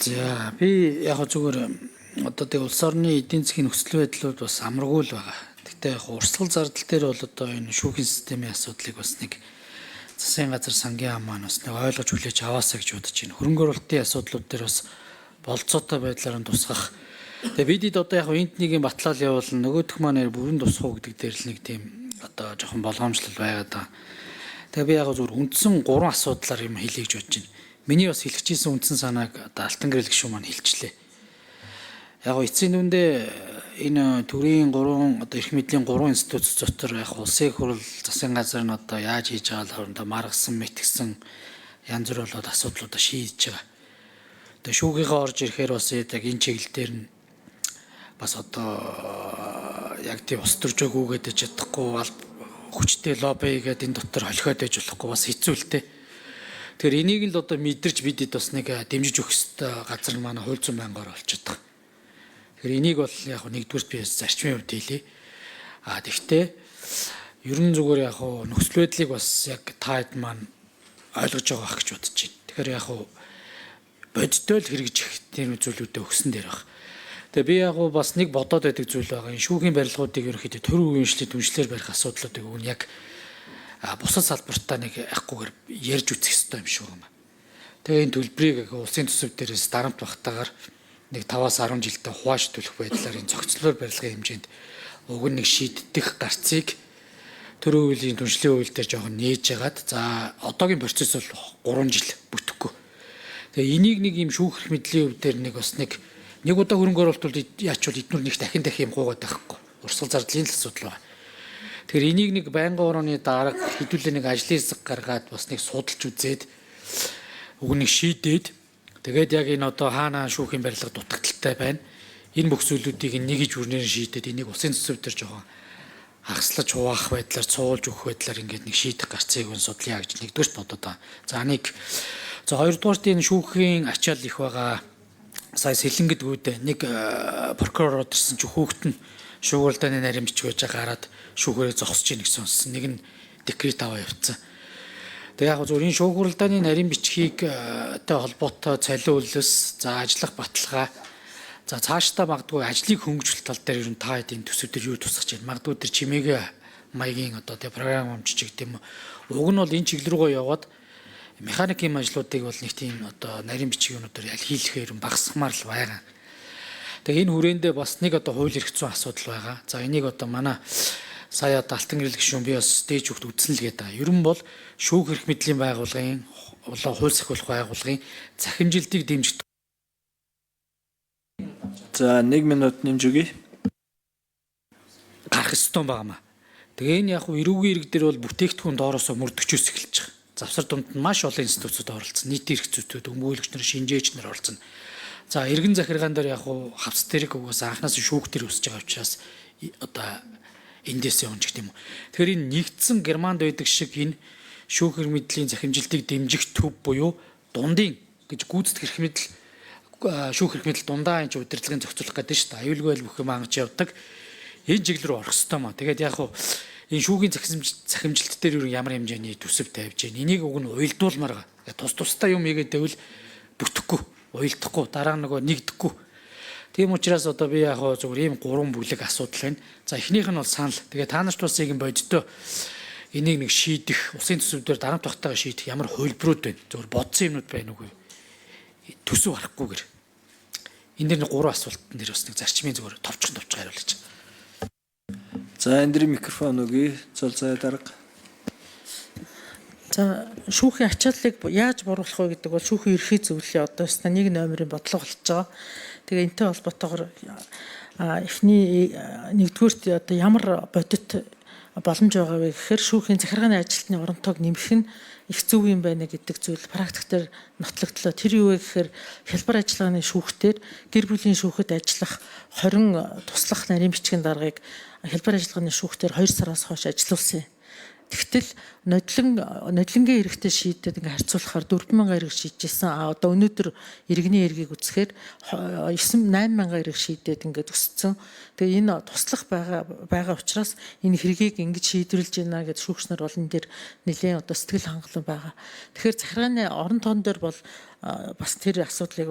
За, би яг зүгээр одоо тэг улс орны эдийн засгийн нөхцөл байдлууд бас амаргүй л байгаа. Гэхдээ яг урсгал зардал дээр бол одоо энэ шүүхийн системийн асуудлыг бас нэг засгийн газар, сангийн ам маань бас нэг ойлгож хүлээж аваасаа гэж бодож байна. Хөрөнгө оруулалтын асуудлууд дээр бас болцоотой байдлаар нь тусгах. Тэгээ бидэд одоо яг энд нэг юм батлал явуулна, нөгөөх маань бүрэн тусах уу гэдэг дээр л нэг тийм одоо жоохон болгоомжлол байгаад байгаа. Тэгээ би яг зүгээр үндсэн гурван асуудлаар юм хэлье гэж бодож байна. Миний бас хэлэх гэсэн үндсэн санааг одоо Алтан гэрэл гишүүн маань хэлчлээ. Яг гоо эцсийн дүндээ энэ төрийн гурван одоо эрх мэдлийн гурван институт дотор яг улсын хурал, засгийн газар нь одоо яаж хийж байгаа л хоорондоо маргасан, мэтгсэн янз бүр болоод асуудлуудаа шийдэж байгаа. Тэгээ шүүгийнхээ орж ирэхээр бас яг энэ чиглэл дээр нь бас одоо яг тийм ус төрж өгүүгээд чадахгүй, хүчтэй лобби хийгээд энэ дотор холхиод байж болохгүй, бас хэцүү л дээ. Тэгэхээр энийг л одоо мэдэрч бидэд бас нэг дэмжиж өгөх ёстой газар нь манай хууль зүйн байнгаар болчиход байгаа. Тэгэхээр энийг бол яг нэгдүгüрт би зарчмын хувьд хэлье. А тэгтээ ер нь зүгээр яг нөхцөл байдлыг бас яг та хэд маань ойлгож байгаа байх гэж бодож байна. Тэгэхээр яг бодиттой л хэрэгжих тийм зүйлүүдээ өгсөн дээр баг. Тэгээ би яг бас нэг бодоод байдаг зүйл байгаа. Энэ шүүхийн барилгуудыг ерөнхийдөө төр үеийн шилээ түншлэр барих асуудлуудыг өгнө яг бусад салбартаа нэг яхахгүйгээр ярьж үзэх ёстой юм шиг байна. Тэгээ энэ төлбөрийг улсын төсөв дээрээс дарамт багтаагаар нэг 5-аас 10 жилдээ хувааж төлөх байдлаар энэ зохицлоор барилгын хэмжээнд уг нь нэг шийддэх гарцыг төрийн хуулийн түншлийн хууль дээр жоохон нээж ягаад, за, одоогийн процесс бол 3 жил бүтэхгүй. Тэгээ энийг нэг юм шүүх мэдлийн хөв дээр нэг бас нэг нэг удаа хөрөнгө оруулалт бол яач бол эднүр нэг дахин дахин юм гуугаад байхгүй. Урсгал зардлын л асуудал байна. Тэгэхээр энийг нэг байнгын орооны дарга хэдүүлээ нэг ажлын хэсэг гаргаад бас нэг судалж үзээд уг нэг шийдээд, тэгээд яг энэ одоо хаана шүүхийн барилга дутагдалтай байна. Энэ бүх зүйлүүдийг нэг иж бүрнээр шийдээд энийг улсын төсөв дээр жоохон хагслаж хуваах байдлаар, цуулж өгөх байдлаар ингээд нэг шийдэх гарцыг өн судлаа гэж нэгдүгüрт бодод байгаа. За, нэг, за, хоёрдугаарт энэ шүүхийн ачаал их байгаа. Сая Сэлэнгэд үүдээ нэг прокурор ирсэн чи хүүхэд нь шуугуулдааны нарийн бичиг байж гараад шүүхээрээ зогсож ийн гэсэн сонссон. Нэг нь декрет аваа явцсан. Тэгээ яг зөв энэ шүүхуралдааны нарийн бичгийг тэй холбоотой цалин үлс, за, ажиллах баталгаа, за, цаашдаа магадгүй ажлыг хөнгөжлөх тал дээр ер нь та хэдийн төсөв дээр юу тусгаж байна? Магадгүй тэр чимээгээ маягийн одоо тэгээ програм амжиж гэдэг юм. Уг нь бол энэ чиглэл рүүгээ яваад механикийн ажлуудыг бол нэг тийм одоо нарийн бичиг юмнуудаар аль хийлэхээр багасгамаар л байгаа. Тэгээ энэ хүрээндээ бас нэг одоо хууль эрх зүйн асуудал байгаа. За, энийг одоо манай сая одоо Алтан гэрэл гишүүн би бас дээж хөхт үзсэн л гэдэг. Ер нь бол шүүх эрх мэдлийн байгууллагын болон хууль сахиулах байгууллагын захимжилтыг дэмжих За, 1 минут нэмж өгье. гарах ёстой байгаамаа. Тэгээ энэ яг эрүүгийн ирэг дээр бол бүтээгдэхүүн доороосоо мөрдөгчөөс эхэлж байгаа. Завсар дунд нь маш олон институтууд оролцсон. Нийтийн эрх зүйчүүд, өмгөөлөгч нар, шинжээч нар оролцсон. За, эргэн захиргаан дээр яг хавц тэрэг угаасаа анханаас шүүх дээр өсөж байгаа учраас одоо эндээс явж гэх юм уу. Тэгэхээр энэ нэгдсэн Германд байдаг шиг энэ шүүх эрх мэдлийн захимжилтыг дэмжих төв буюу дундын гэж гүйцэтгэх эрх мэдэл, шүүх эрх мэдэл дундаа энэ удирдлагын зохицуулах гэдэг шүү дээ. Аюулгүй байл бүх юм хангаж явдаг. Энэ чиглэл рүү орох ёстой маа. Тэгээд яг хуу энэ шүүхийн захимжилт дээр юу ямар хэмжээний төсөв тавьж байна. Энийг уг нь уялдуулмаар байгаа. Тус тустай юм хийгээд байвал бүтэхгүй, уялдахгүй, дараа нь нөгөө нэгдэхгүй. Тийм учраас одоо би яг хуу зүгээр ийм гурван бүлэг асуудал байна. За, эхнийх нь бол санал. Тэгээ та нарт бас ийм бодиттой энийг нэг шийдэх, улсын төсөв дээр дарамт багтаага шийдэх ямар хувилбарууд байна? Зүгээр бодсон юмнууд байна уугүй? Төсөв харахгүйгээр. Энэ дэр нэг гурван асуултан дээр бас нэг зарчмын зүгээр товчхон товчхон хариулж. За, энэ дэр микрофон өгье. Зол зай дарга. За, шүүхийн ачааллыг яаж бууруулах вэ гэдэг бол шүүхийн ерхий зөвлөлийн одоо өснө нэг номерын бодлого болж байгаа. Тэгээ энэтэй холбоотойгоор эхний нэгдүгüрт одоо ямар бодит боломж байгаа вэ гэхээр шүүхийн захиргааны ажилтны оронтойг нэмэх нь их зөв юм байна гэдэг зүйл практик дээр нотлогдлоо. Тэр юу вэ гэхээр хялбар ажиллагааны шүүхтэр гэр бүлийн шүүхэд ажиллах 20 туслах нарийн бичгийн даргаыг хялбар ажиллагааны шүүхтэр 2 сараас хойш ажилуулсан юм. Тэгтэл нодлонгийн эрэгтэй шийдэд ингээ харьцуулахаар 4000 эрэг шийджсэн. А одоо өнөөдөр иргэний эргийг үзэхээр 9 8000 эрэг шийдээд ингээд өссөн. Тэгээ энэ туслах байгаа учраас энэ хэргийг ингэж шийдвэрлэж байна гэж шүүгч нар бол энэ дээр нэлээд одоо сэтгэл хангалуун байгаа. Тэгэхээр захиргааны орон тоон дээр бол бас тэр асуудлыг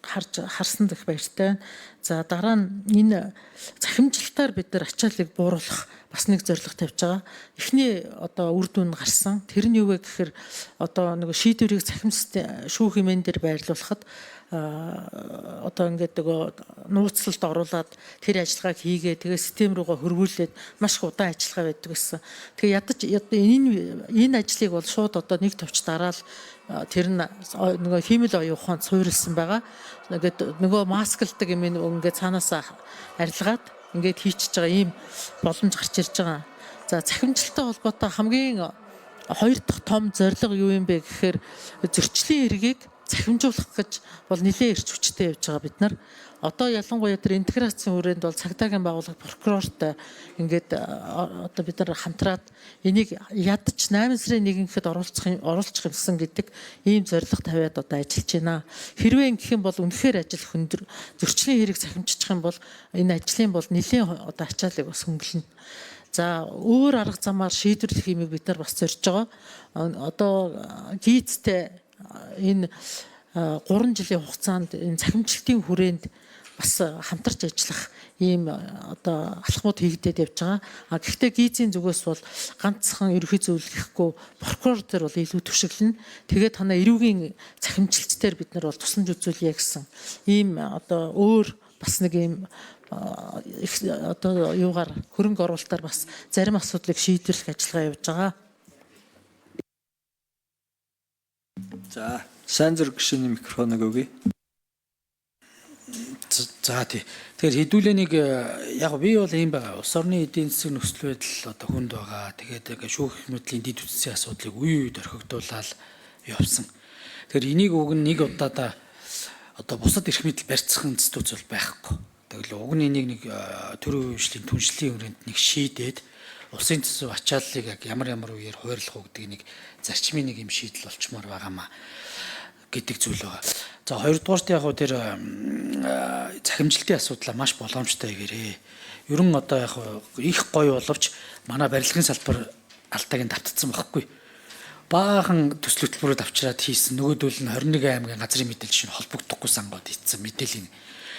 харж харсанд их баяртай байна. За дараа нь энэ захимжилтаар бид нар ачааллыг бууруулах бас нэг зорилго тавьж байгаа. Эхний одоо үр дүн гарсан. Тэр нь юу вэ гэхээр одоо нөгөө шийдвэрийг цахим шүүх хэмээн дээр байрлуулахад одоо ингээд нөгөө нууцлалд оруулаад тэр ажиллагааг хийгээ тэгээ систем рүүгээ хөрвүүлээд маш их удаан ажиллагаа байдаг гэсэн. Тэгээ ядаж энэ ажлыг бол шууд одоо нэг товч дараал тэр нь нөгөө хиймэл оюун ухаанд суурилсан байгаа. Ингээд нөгөө маскалдаг юм ингээд цаанаасаа арилгаад ингээд хийчихэж байгаа ийм боломж гарч ирж байгаа. За цахимжилттай холбоотой хамгийн хоёр дахь том зорилго юу юм бэ гэхээр зөрчлийн эргийг цахимжуулах гэж бол нэлээд эрч хүчтэй явж байгаа бид нар. Одоо ялангуяа тэр интеграцийн хүрээнд бол цагдаагийн байгууллага прокурортой ингээд одоо бид нар хамтраад энийг ядаж 8 сарын 1-нд оруулах юмсан гэдэг ийм зорилго тавиад одоо ажиллаж байна. Хэрвээ ингэх юм бол үнэхээр ажил хөндөр, зөрчлийн хэрэг цахимжчих юм бол энэ ажлын бол нэлээд одоо ачааллыг бас хөнгөлнө. За өөр арга замаар шийдвэрлэх юмыг бид нар бас зорж байгаа. Одоо гийцтэй энэ 3 жилийн хугацаанд энэ цахимжилтын хүрээнд бас хамтарч ажиллах ийм одоо алхмууд хийгдээд явж байгаа. А гэхдээ гийцийн зүгээс бол ганцхан ерөнхий зөвлөхгүй прокурор дээр бол илүү түшиглэнэ. Тэгээд танаа эрүүгийн цахимжилт дээр бид нар бол тусламж үзүүлье гэсэн ийм одоо өөр бас нэг ийм одоо юугаар хөрөнгө оруулалтаар бас зарим асуудлыг шийдвэрлэх ажиллагаа явж байгаа. За, сайн зүрх гишүүний микрофоныг өгье. За тий. Тэгэхээр хэдүүлээ нэг яг би бол ийм байгаа. Улс орны эдийн засгийн нөхцөл байдал одоо хүнд байгаа. Тэгээд ингээ шүүх мэдлийн дэд үтсийн асуудлыг үе үед орхигдуулаад явсан. Тэгэхээр энийг уг нь нэг удаадаа одоо бусад эрх мэдэл барьцах институт бол байхгүй. Тэгэл уг нь энийг нэг төрийн хөгжлийн түншлэлийн хүрээнд нэг шийдээд улсын төсөв ачааллыг яг ямар ямар үеэр хуваарлах уу гэдэг нэг зарчмын нэг юм шийдэл болчмоор байгаамаа гэдэг зүйл байгаа. За хоёрдугаарт яг тэр захимжилтын асуудлаа маш боломжтой гэрээ. Ер нь одоо яг их гоё боловч манай барилгын салбар алдааг нь давтцсан байхгүй. Баахан төсөл хөтөлбөрөд авчираад хийсэн. Нөгөөдөл нь 21 аймгийн газрын мэдээлэл шинэ холбогдохгүй сангууд ийцсэн мэдээллийн.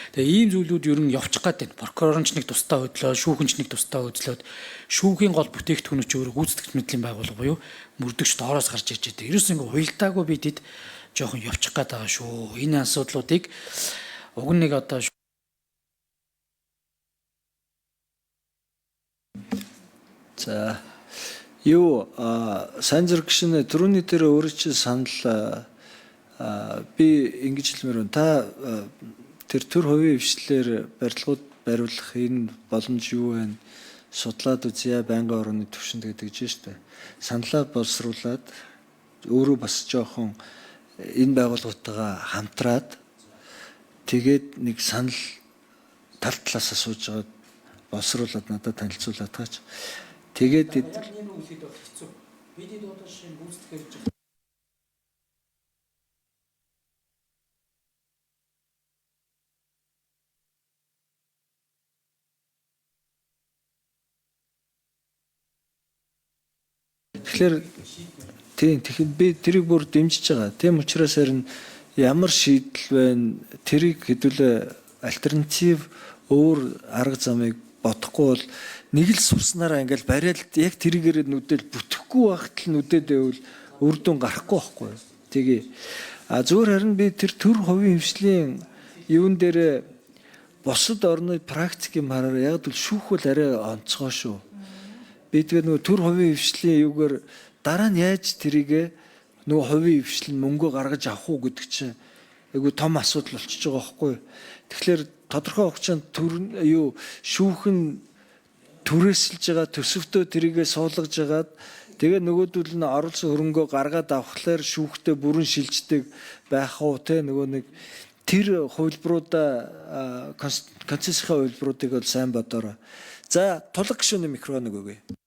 Тэгээ ийм зүйлүүд ер нь явчих гад байна. Прокурор ч нэг тусдаа хөдлөө, шүүхэн ч нэг тусдаа хөдлөөд шүүхийн гол бүтээгдэхүүн ч өөрөө гүйцэтгэгч мэдлийн байгууллага буюу мөрдөгч доороос гарч ирж байдаг. Ерөөс ингээ уялдаагүй бидэд жоохон явчих гад байгаа шүү. Энэ асуудлуудыг уг нь нэг одоо За юу сайн зэрэг гişнэ түрүүний дээр өөрөө чи санал би ингэж хэлмээр байна. Та тэр төр хувийн хвшлэр барилгууд бариулах энэ боломж юу вэ? Судлаад үзье байнгын орны төвшөнд гэдэг чинь шүү дээ. Саналаа боловсруулад өөрөө бас жоохон энэ байгууллагатайгаа хамтраад тэгээд нэг санал тал талаасаа сууж байгаа боловсруулад надад танилцуулаад таач. Тэгээд яг энэ үг хэлэхэд бол хэцүү. Бидэд одоо жишээ нь гүйцэтгэх гэж тэгэхээр тийм тэгэхээр би тэрийг бүр дэмжиж байгаа. Тийм учраас харин ямар шийдэл байна тэрийг хэдүүлээ альтернатив өөр арга замыг бодохгүй бол нэг л сурснараа ингээл бариад яг тэрийгээр нүдэл бүтэхгүй байхад л нүдэд байвал үр дүн гарахгүй байхгүй. Тэгээ. А зүгээр харин би тэр төр хувийн хвшлийн юун дээр бусад орны практик юм хараар яг л шүүх бол арай онцгой шүү. Би тэгээ нөгөө төр хувийн хвшлийн юугаар дараа нь яаж тэрийгэ нөгөө хувийн хвшил нь мөнгө гаргаж авах уу гэдэг чинь айгүй том асуудал болчихж байгаа байхгүй. Тэгэхээр тодорхой хугацаанд төр юу шүүх нь түрээсэлж байгаа төсөвтөө тэрийгэ суулгаж хагаад тэгээ нөгөөдөл нь оруулсан хөрөнгөө гаргаад авахлаар шүүхтээ бүрэн шилждэг байх уу те нөгөө нэг тэр хувилбаруудаа концессийн хувилбаруудыг бол сайн бодоорой. За тулаг гишүүний микрофоныг өгье.